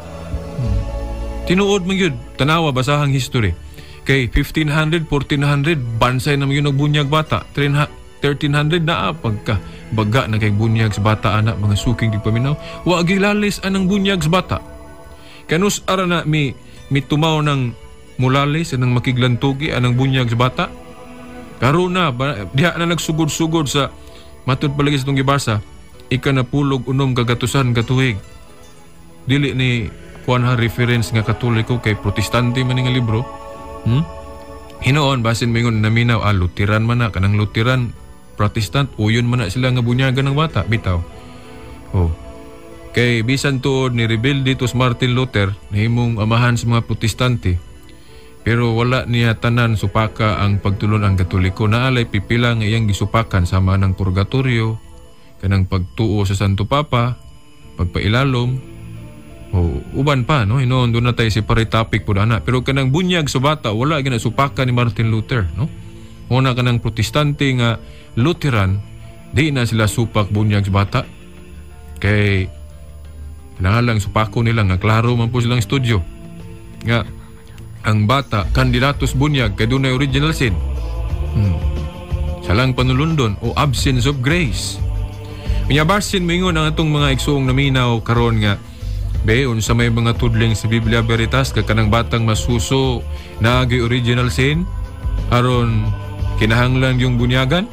Tinuod man gyud, tanawa basahang history. Kay 1500, 1400 bansay na man gyud nagbunyag bata. 1300 naa pagka baga na kay bunyag sa bata ana mga suking tigpaminaw. Wa gilalis anang bunyag sa bata. Kanus ara na mi mitumaw ng mulalis anang makiglantugi anang bunyag sa bata. Karon na diha na nagsugod-sugod sa matud palagi sa itong gibasa, ikanapulog unom kagatusan katuig. Dili ni kuan ha reference nga Katoliko kay Protestante man nga libro. Hinoon basin moingon naminaw, Lutheran man na kanang Lutheran Protestant uyon man na sila nga bunyagan ng bata bitaw. Oh. Kay bisan tuod ni rebelde to Martin Luther nahimong amahan sa mga Protestante, pero wala niya tanan supaka ang pagtulon ang Katoliko. Naalay pipila nga iyang gisupakan sama ng purgatorio, kanang pagtuo sa Santo Papa, pagpailalom, o uban pa, no? Hinoon doon na tayo separate topic po na. Pero kanang bunyag sa bata wala gina supaka ni Martin Luther, no? Una kanang Protestante nga Lutheran, di na sila supak bunyag sa bata. Kay lang supako nila nga klaro man po silang studio nga ang bata kandidatos bunyag kay dunay original sin. Salang panulundon o absence of grace. Unya basin moingon ang atong mga igsuong naminaw karon nga be unsa may mga tudling sa Biblia Veritas kag kanang batang masuso naagi original sin aron kinahanglan yung bunyagan.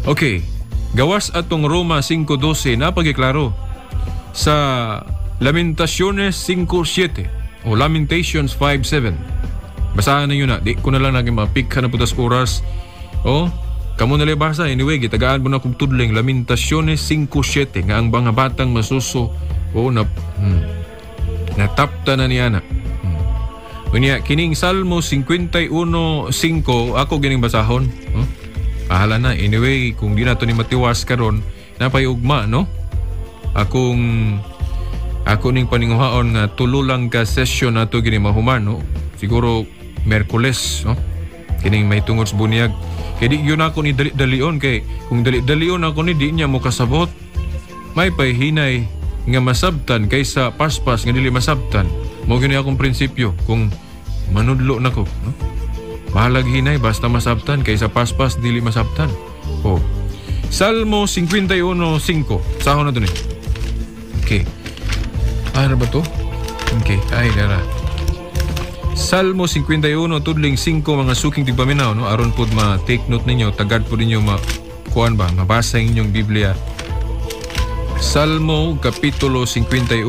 Okay, gawas atong Roma 5:12 napagiklaro sa Lamentaciones 5:7 o Lamentations 5:7. Basahan ninyo na, di ko na lang naging mapikha na putas oras. O, kamo na lang basa. Anyway, gitagaan mo na kong tudling Lamentaciones 5:7 nga ang mga batang masuso o na natapta na niya na. Unya, kining Salmo 51:5 ako gining basahon. Bahala na. Anyway, kung di na to ni matiwas karon, napay ugma, no? Ako ning paninguhaon nga tulo lang ka session nato gini mahuman, no? Siguro Merkules, no? Kining may tungod sa bunyag. Kay di yun ako ni dali-dalion, kay kung dali-dalion ako ni di niya mo kasabot. May payhinay nga masabtan kaysa paspas nga dili masabtan. Mao gyud akong prinsipyo kung manudlo nako, no? Bahalag hinay basta masabtan kaysa paspas dili masabtan. Oh. Salmo 51:5. Sahon na to ni. Okay. Ano ba to? Okay, ay dara. Salmo 51 tudling 5, mga suking tigpaminaw, no, aron pud ma-take note ninyo, tagad pud ninyo ma kuan ba, mabasa ang inyong Biblia. Salmo kapitulo 51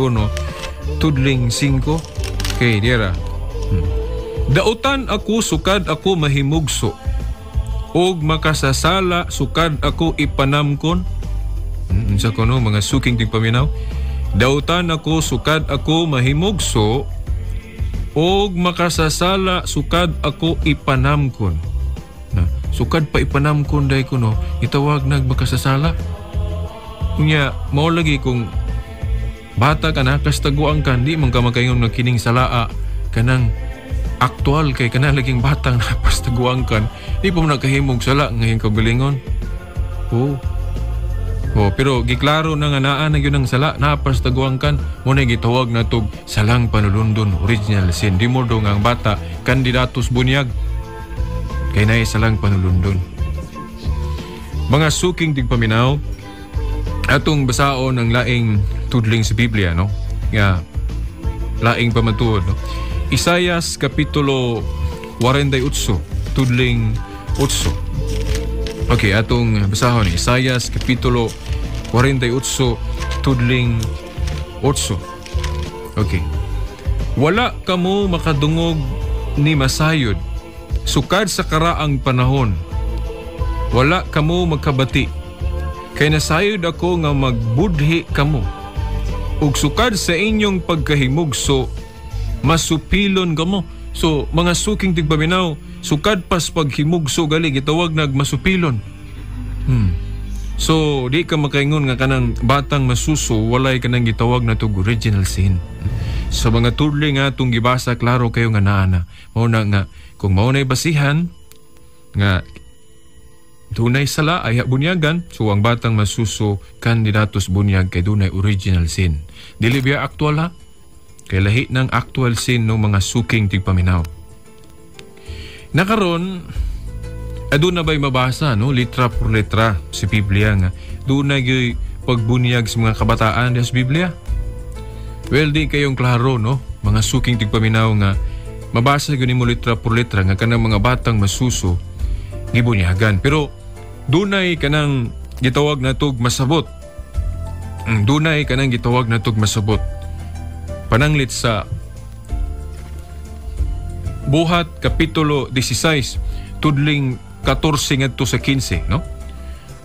tudling 5. Okay, dira. Dautan ako sukad ako mahimugso og makasasala sukad ako ipanamkon. Unsa kuno, mga suking tigpaminaw? Dautan ako sukad ako mahimugso og makasasala sukad ako ipanamkon. Na, sukad pa ipanamkon day kuno, itawag nag makasasala. Unya, mao lagi kung bata ka na, kastaguan ka, di man ka makaingon nga kining salaa kanang aktual kay kana laging batang napastaguan kan, di pa mo nakahimog sala ngayon kagalingon. Oo. Oh, pero giklaro na nga naa na yun ang sala, napastaguan kan, mo na gitawag na tog salang panulundon, original sin. Di mo do nga ang bata, kandidatos bunyag, kay naay salang panulundon. Mga suking tigpaminaw, atong basaon ang laing tudling sa Biblia, no? Nga laing pamatuod, no? Isayas kapitulo 48, tudling 8. Okay, atong basahon Isayas kapitulo 48, tudling 8. Okay. Wala kamo makadungog ni masayod sukad sa karaang panahon. Wala kamo magkabati. Kay nasayod ako nga magbudhi kamo. Ug sukad sa inyong pagkahimugso, masupilon kamo. So, mga suking tigpaminaw, sukad pas paghimugso gali, gitawag nag masupilon. So, di ka makaingon nga kanang batang masuso, walay kanang gitawag na tog original sin. Sa mga tudli nga atong gibasa, klaro kayo nga naa na. Mao na nga, kung mao na'y basihan, nga dunay sala ay bunyagan, so ang batang masuso kandidatos bunyag kay dunay original sin. Dili biya aktual ha? Kay lahi ng actual sin no, mga suking tigpaminaw. Nakaron, aduna ba'y mabasa, no, litra por letra si Biblia nga dunay gyud pagbunyag sa mga kabataan sa Biblia? Well, di kayong klaro, no, mga suking tigpaminaw, nga mabasa gyud nimo litra por letra nga kanang mga batang masuso gibunyagan. Pero dunay kanang gitawag natog masabot. Dunay kanang gitawag natog masabot. Pananglit sa Buhat kapitulo 16 tudling 14 ngadto sa 15, no?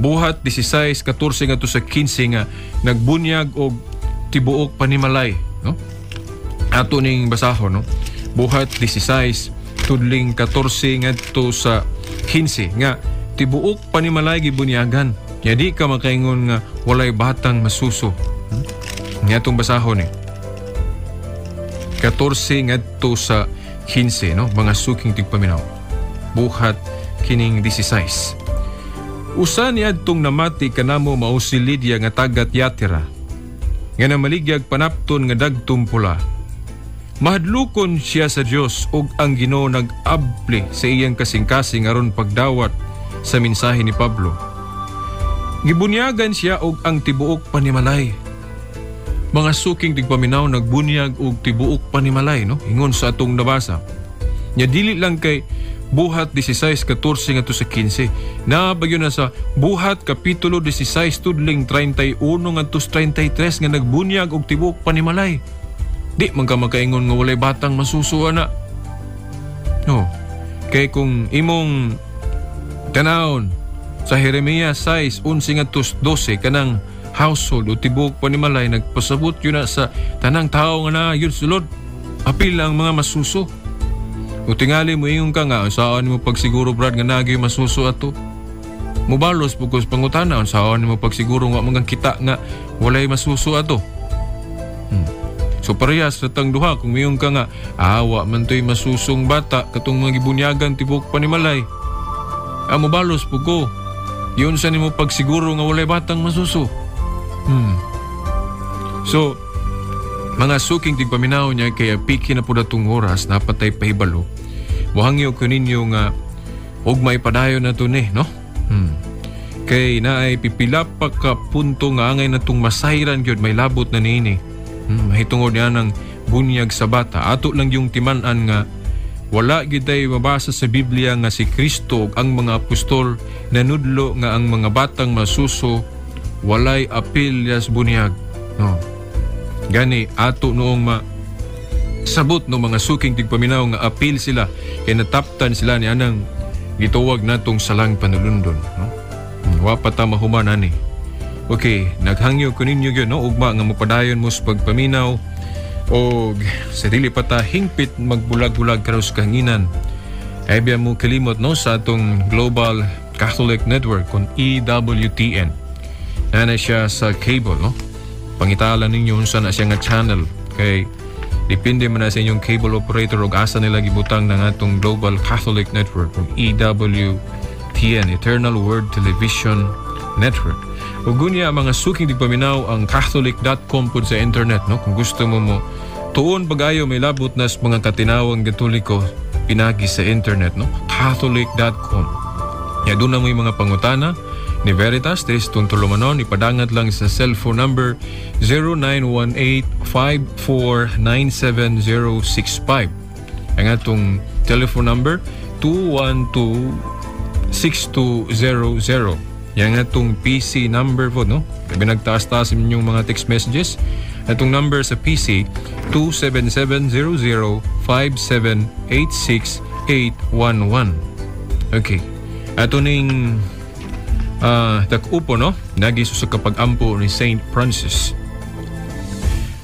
Buhat 16:14 ngadto sa 15 nga nagbunyag og tibuok panimalay, no? Ato ning basahon, no? Buhat 16 tudling 14 ngadto sa 15 nga tibuok panimalay gibunyagan. Nya di ka makaingon nga walay batang masuso. Nga atong basahon eh. 14 ngadto sa 15, no, mga suking tigpaminaw. Buhat kining 16. Usa ni adtong namati kanamo mao si Lydia nga taga Tiatira, nga namaligyag panapton nga dagtom pula. Mahadlukon siya sa Dios ug ang Ginoo nag-abli sa iyang kasing-kasing aron pagdawat sa mensahe ni Pablo. Gibunyagan siya og ang tibuok panimalay. Mga suking tigpaminaw, nagbunyag og tibuok panimalay, no? Ingon sa atong nabasa. Nya dili lang kay Buhat 16:14 ngadto sa 15. Naa na sa Buhat kapitulo 16 tudling 31 ngadto sa 33 nga nagbunyag og tibuok panimalay. Di man ka makaingon nga walay batang masuso ana. No. Kay kung imong tanawon sa Jeremias 6:11 ngadto 12, kanang household o tibuok panimalay nagpasabot yun na sa tanang tao nga naa yun sulod, apil ang mga masuso. O tingali mo ingon ka nga, saan mo pagsiguro, Brad, nga nagi masuso ato? Mubalos pugos pangutana, saan mo pagsiguro nga mga kita nga walay masuso ato? So parehas sa tang duha, kung miyon ka nga, awa man to'y masusong bata, katong mga gibunyagan tibuok panimalay. Ah, mubalos pugo. Yun sa nimo pagsiguro nga walay batang masuso? So, mga suking tigpaminaw niya, kaya piki na po datong oras, napatay pahibalo. Muhangyo ko ninyo nga og may padayon na to ni, no? Kay naay pipila pa ka punto nga angay na tong masayran gyud may labot na niini. Mahitungod niya ng bunyag sa bata. Ato lang yung timan-an nga Wala gyud tay mabasa sa Biblia nga si Kristo ug ang mga apostol nanudlo nga ang mga batang masuso walay apil sa bunyag, no? Gani ato noong ma sabot no, mga suking tigpaminaw, nga apil sila kay nataptan sila ni anang gituwag natong salang panulundon, no? Wa pa ta mahuman ani. Okay, naghangyo ko ninyo gyud, no, ugma nga mopadayon mo sa pagpaminaw o sa dili pa ta hingpit magbulag-bulag karon sa kahanginan. Ay biya mo kalimot, no, sa atong Global Catholic Network kon EWTN. Na siya sa cable, no? Pangitala ninyo unsa na siya nga channel kay depende man na sa inyong cable operator og asa nila gibutang ng atong Global Catholic Network o EWTN, Eternal Word Television Network. Ug gunya, mga suking tigpaminaw, ang catholic.com pud sa internet, no, kung gusto mo mo tuon pag-ayo may labot na sa mga katinawang Katoliko pinagi sa internet, no, catholic.com. Ya doon na mo yung mga pangutana ni Veritas diri sa tulumanon, ipadangat lang sa cellphone number 0918-5497065. Ang atong telephone number 212-6200. Yang atong PC number po, no? Kaya nagtaas-taas inyong mga text messages. Atong number sa PC 27700-5786811. Okay. Ato ning dak-upo, no? Nagi sa kapag-ampo ni Saint Francis.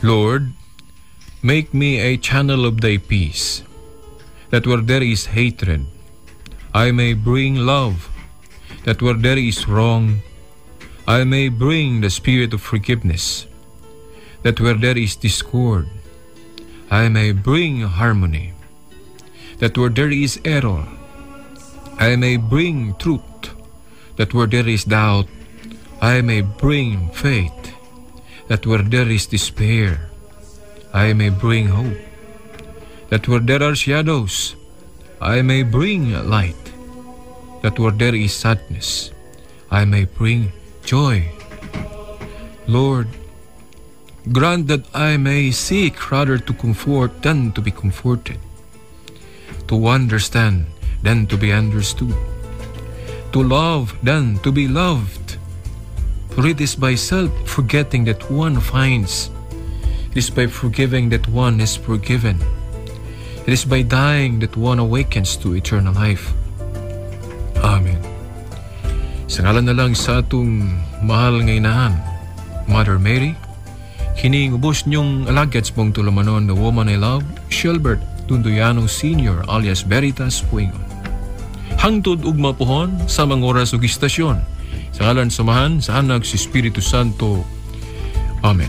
Lord, make me a channel of thy peace, that where there is hatred, I may bring love, that where there is wrong, I may bring the spirit of forgiveness, that where there is discord, I may bring harmony, that where there is error, I may bring truth, that where there is doubt, I may bring faith, that where there is despair, I may bring hope, that where there are shadows, I may bring light, that where there is sadness, I may bring joy. Lord, grant that I may seek rather to comfort than to be comforted, to understand than to be understood, to love than to be loved. For it is by self-forgetting that one finds. It is by forgiving that one is forgiven. It is by dying that one awakens to eternal life. Amen. Sa ngalan na lang sa atong mahal nga inahan, Mother Mary, kining ubos niyong alagad sa mong tulumanon, the woman I love, Shilbert Tunduyano Sr. alias Veritas Puingon. Hangtod ugma pohon sa mga oras ug istasyon. Sa ngalan sa Amahan, sa Anak, sa Espiritu Santo. Amen.